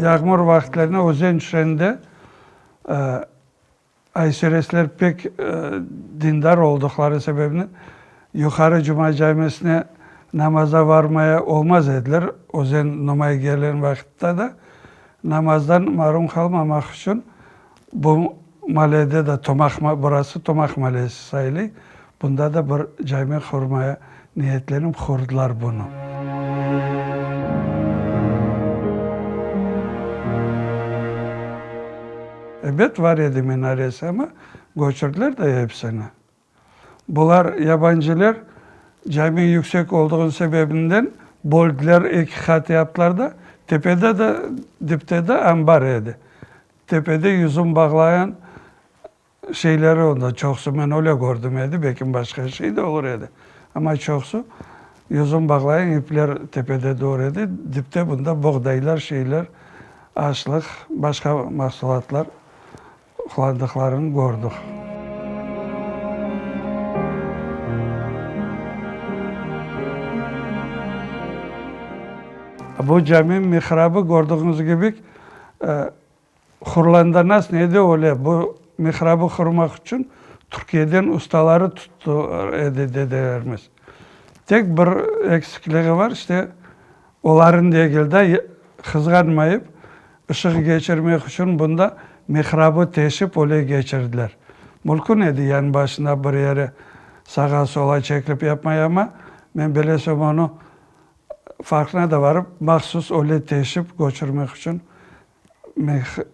Yağmur vaqıtlarında özen tüşende Ayseresler pek dindar olduqları sebebinen Yuqarı Cuma camisine namaza varmaya olmaz ediler, özen nomay gelen vaqıtta da namazdan marum qalmamaq içün bu malede de Tomaq, burası Tomaq malesi sayılay, bunda da bir cami qurmaya niyetlenip qurdılar bunı. Ebet, var edi minaresi, amma köçürdiler de episini. Bular, yabancıler, cami yüksek olduğunıñ sebebinden böldüler, eki qat yaptılar da, tepede de, dipte de ambar edi. Tepede yüzüm bağlayan şeyleri onda çoqusı, men öyle kördim edi, belkim başqa şey de olur edi, amma çoqusı yüzüm bağlayan ipler tepede dur edi, dipte bunda boğdaylar, şeyler. Aşlıq, başqa mahsulatlar qullandıqlarını kördik. Bu cami mihrabı, kördiğiñiz kibi, hurlanda nasıl edi öyle. Bu mihrabı qurmaq içün Türkiyeden ustaları tuttı edi dedelerimiz. Tek bir eksikligi var, işte, Olarnı degil de, qızğanmayıp, ışıq keçirmek içün bunda mihrabı teşip öyle keçirdiler. Mülkün edi yanbaşına bir yeri sağa-sola çekilip yapmay, amma men bilesem onı farqına da varıp, mahsus öyle teşip köçürmek içün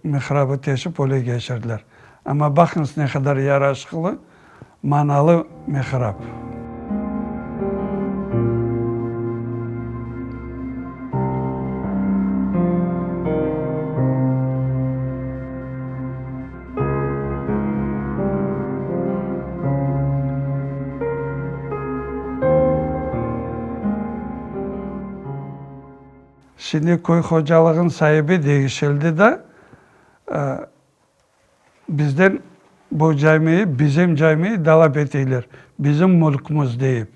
mihrabı teşip öyle keçirdiler. Amma baqıñız ne qadar yaraşıqlı, manalı mihrab. Şimdi köy hocalığın saibi deñişildi da, bizden bu camiyi, bizim camiyi talap eteyler, bizim mülkmüz deyip.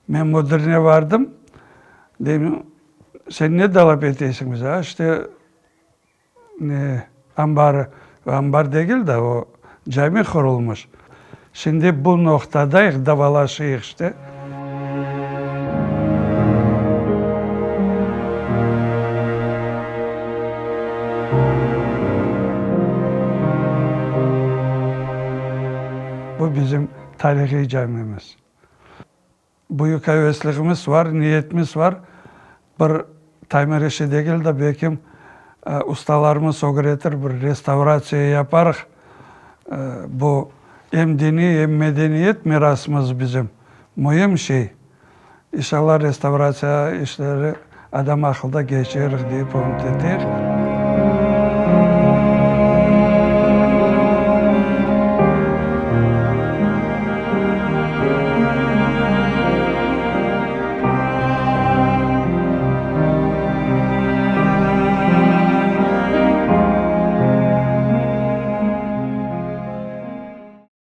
Men müdirine vardım, deyim, sen ne talap eteysiñ bize? A, işte, Ne, ambarı, ambar degil de, o cami qurulmış. Şimdi bu noqtadayıq, davalaşıyıq işte. Bu bizim tarihiy camimiz. Büyük avesligimiz var, niyetimiz var, bir tamir işi degil de, belkim ustalarımız ögretir, bir restavratsiya yaparıq. Bu em diniy, em medeniyet mirasımız bizim, müim şey. İnşallah, restavratsiya işleri adam aqılda keçirir, deyip ümüt eteyik.